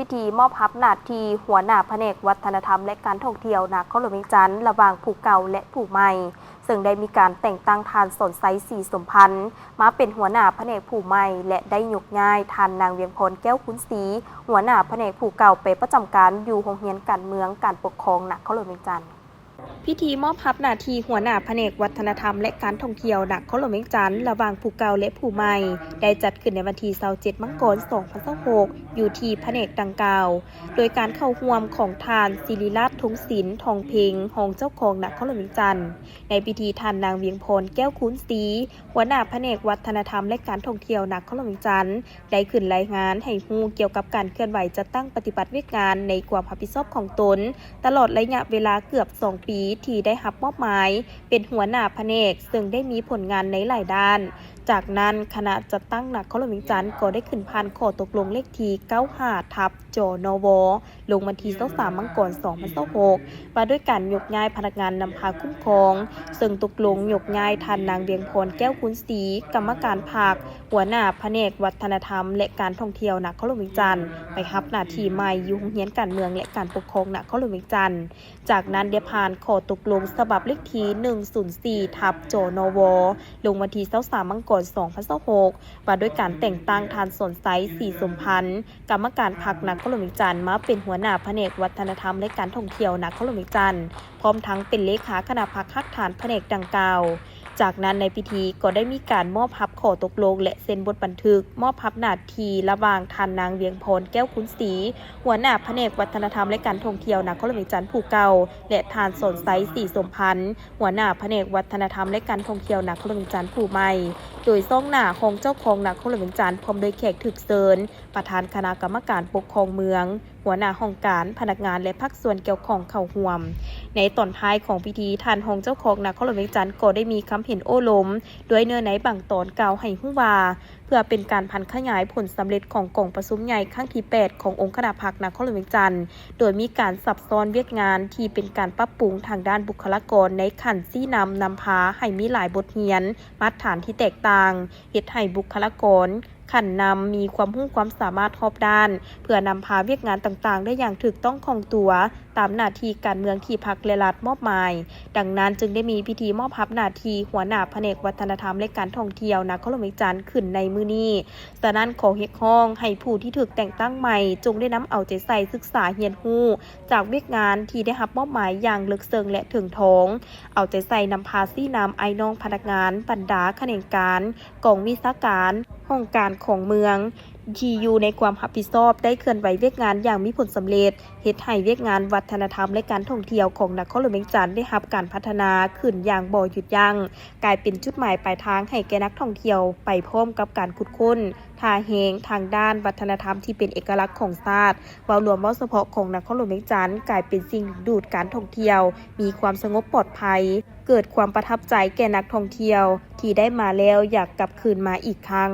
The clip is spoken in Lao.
ພິທີມອບຮັບໜ້າທີ່ຫົວໜ້າພະແນກວັດທະນະທຳ ແລະ ການທ່ອງທ່ຽວນະຄອນຫຼວງວຽງຈັນ ລະຫວ່າງຜູ້ເກົ່າ ແລະ ຜູ້ໃໝ່, ເຊິ່ງໄດ້ມີການແຕ່ງຕັ້ງທ່ານ ສອນໄຊ ສີສົມພັນ ມາເປັນຫົວໜ້າພະແນກຜູ້ໃໝ່ ແລະ ໄດ້ຍົກຍ້າຍທ່ານນາງ ວຽງພອນ ແກ້ວຄູນສີ ຫົວໜ້າພະແນກຜູ້ເກົ່າ ໄປປະຈຳການຢູ່ໂຮງຮຽນການເມືອງການປົກຄອງນະຄອນຫຼວງວຽງຈັນ. ພິທີມອບຮັບໜ້າທີ່ຫົວໜ້າພະແນກວັດທະນະທຳ ແລະ ການທ່ອງທ່ຽວນະຄອນຫຼວງວຽງຈັນ ລະຫວ່າງຜູ້ເກົ່າ ແລະ ຜູ້ໃໝ່ ໄດ້ຈັດຂຶ້ນໃນວັນທີຊາວເຈັດ ມັງກອນ ສອງພັນຊາວຫົກ ຢູ່ທີ່ພະແນກດັ່ງກ່າວ, ໂດຍການເຂົ້າຮ່ວມຂອງທ່ານ ສິລິລາດ ທົງສິນ ທອງເພັງ ຮອງເຈົ້າຄອງນະຄອນຫຼວງວຽງຈັນ. ໃນພິທີ ທ່ານນາງ ວຽງພອນ ແກ້ວຄູນສີ ຫົວໜ້າພະແນກວັດທະນະທຳ ແລະ ການທ່ອງທ່ຽວນະຄອນຫຼວງວຽງຈັນ ໄດ້ຂຶ້ນລາຍງານໃຫ້ຮູ້ກ່ຽວກັບການເຄື່ອນໄຫວຈັດຕັ້ງປະຕິບັດວຽກງານໃນຄວາມຮັບຜິດຊອບຂອງຕົນ ຕະຫຼອດໄລຍະເວລາເກືອບສອງປີ ທີ່ໄດ້ຮັບມອບໝາຍເປັນຫົວໜ້າພະແນກ, ເຊິ່ງໄດ້ມີຜົນງານໃນຫຼາຍດ້ານ. ຈາກນັ້ນ, ຄະນະຈັດຕັ້ງນະຄອນຫຼວງວຽງຈັນກໍໄດ້ຂຶ້ນຜ່ານຂໍ້ຕົກລົງເລກທີ ເກົ້າຫ້າ ທັບ ຈນວ ລົງວັນທີຊາວສາມ ມັງກອນ ສອງພັນຊາວຫົກ ວ່າດ້ວຍການຍົກຍ້າຍພະນັກງານນຳພາຄຸ້ມຄອງ, ເຊິ່ງຕົກລົງຍົກຍ້າຍທ່ານນາງ ວຽງພອນ ແກ້ວຄູນສີ ກຳມະການພັກ, ຫົວໜ້າພະແນກວັດທະນະທຳ ແລະ ການທ່ອງທ່ຽວນະຄອນຫຼວງວຽງຈັນ ໄປຮັບໜ້າທີ່ໃໝ່ຢູ່ໂຮງຮຽນການເມືອງ ແລະ ການປົກຄອງນະຄອນຫຼວງວຽງຈັນ. ຈາກນັ້ນໄດ້ຜ່ານຂໍ້ຕົກລົງສະບັບເລກທີ ໜຶ່ງສູນສີ່ ທັບ ຈນວ ລົງວັນທີຊາວສາມ ມັງກອນ ສອງພັນຊາວຫົກ ວ່າດ້ວຍການແຕ່ງຕັ້ງທ່ານ ສອນໄຊ ສີສົມພັນ ກຳມະການພັກນະຄອນຫຼວງວຽງຈັນ ມາເປັນຫົວໜ້າພະແນກວັດທະນະທຳ ແລະ ການທ່ອງທ່ຽວນະຄອນຫຼວງວຽງຈັນ, ພ້ອມທັງເປັນເລຂາຄະນະພັກຮາກຖານພະແນກດັ່ງກ່າວ. ຈາກນັ້ນໃນພິທີກໍໄດ້ມີການມອບຮັບຂໍ້ຕົກລົງ ແລະ ເຊັນບົດບັນທຶກມອບຮັບໜ້າທີ່ລະຫວ່າງທ່ານນາງ ວຽງພອນ ແກ້ວຄູນສີ ຫົວໜ້າພະແນກວັດທະນະທຳ ແລະ ການທ່ອງທ່ຽວນະຄອນຫຼວງວຽງຈັນຜູ້ເກົ່າ ແລະ ທ່ານ ສອນໄຊ ສີສົມພັນ ຫົວໜ້າພະແນກວັດທະນະທຳ ແລະ ການທ່ອງທ່ຽວນະຄອນຫຼວງວຽງຈັນຜູ້ໃໝ່, ໂດຍຊອງໜ້າຮອງເຈົ້າຄອງນະຄອນຫຼວງວຽງຈັນ ພ້ອມດ້ວຍແຂກຖືກເຊີນ, ປະທານຄະນະກຳມະການປົກຄອງເມືອງ, ຫົວໜ້າຫ້ອງການ, ພະນັກງານ ແລະ ພາກສ່ວນກ່ຽວຂ້ອງເຂົ້າຮ່ວມ. ໃນຕອນທ້າຍຂອງພິທີ, ທ່ານຮອງເຈົ້າຄອງນະຄອນຫຼວງວຽງຈັນກໍໄດ້ມີຄຳເຫັນໂອ້ລົມດ້ວຍເນື້ອໃນບາງຕອນ, ກ່າວໃຫ້ຮູ້ວ່າ ເພື່ອເປັນການຜັນຂະຫຍາຍຜົນສຳເລັດຂອງກອງປະຊຸມໃຫຍ່ຄັ້ງທີແປດ ຂອງອົງຄະນະພັກນະຄອນຫຼວງວຽງຈັນ, ໂດຍມີການຊັບຊ້ອນວຽກງານທີ່ເປັນການປັບປຸງທາງດ້ານບຸກຄະລາກອນໃນຂັ້ນຊີ້ນຳນຳພາໃຫ້ມີຫຼາຍບົດຮຽນ, ມາດຖານທີ່ແຕກຕ່າງ, ເຮັດໃຫ້ບຸກຄະລາກອນ ຂັ້ນນຳມີຄວາມຮູ້ຄວາມສາມາດຮອບດ້ານ ເພື່ອນຳພາວຽກງານຕ່າງໆໄດ້ຢ່າງຖືກຕ້ອງຄ່ອງຕົວ ຕາມໜ້າທີ່ການເມືອງທີ່ພັກ ແລະ ລັດມອບໝາຍ. ດັ່ງນັ້ນຈຶ່ງໄດ້ມີພິທີມອບຮັບໜ້າທີ່ຫົວໜ້າພະແນກວັດທະນະທຳ ແລະ ການທ່ອງທ່ຽວນະຄອນຫຼວງວຽງຈັນຂຶ້ນໃນມື້ນີ້. ສະນັ້ນຂໍຮຽກຮ້ອງໃຫ້ຜູ້ທີ່ຖືກແຕ່ງຕັ້ງໃໝ່ ຈົ່ງໄດ້ນຳເອົາໃຈໃສ່ສຶກສາຮຽນຮູ້ຈາກວຽກງານທີ່ໄດ້ຮັບມອບໝາຍຢ່າງເລິກເຊິ່ງ ແລະ ເຖິງຖອງ, ເອົາໃຈໃສ່ນຳພາຊີ້ນຳອ້າຍນ້ອງພະນັກງານ, ບັນດາຂະແໜງການ, ກອງວິຊາການ, ຫ້ອງການຂອງເມືອງ ທີ່ຢູ່ໃນຄວາມຮັບຜິດຊອບໄດ້ເຄື່ອນໄຫວວຽກງານຢ່າງມີຜົນສຳເລັດ, ເຮັດໃຫ້ວຽກງານວັດທະນະທຳ ແລະ ການທ່ອງທ່ຽວຂອງນະຄອນຫຼວງວຽງຈັນໄດ້ຮັບການພັດທະນາຂຶ້ນຢ່າງບໍ່ຢຸດຢັ້ງ, ກາຍເປັນຈຸດໝາຍປາຍທາງໃຫ້ແກ່ນັກທ່ອງທ່ຽວ ໄປພ້ອມກັບການຂຸດຄົ້ນທ່າແຮງທາງດ້ານວັດທະນະທຳທີ່ເປັນເອກະລັກຂອງຊາດ, ເວົ້າລວມເວົ້າສະເພາະຂອງນະຄອນຫຼວງວຽງຈັນ ກາຍເປັນສິ່ງດຶງດູດການທ່ອງທ່ຽວ, ມີຄວາມສະຫງົບປອດໄພ, ເກີດຄວາມປະທັບໃຈແກ່ນັກທ່ອງທ່ຽວທີ່ໄດ້ມາແລ້ວຢາກກັບຄືນມາອີກຄັ້ງ.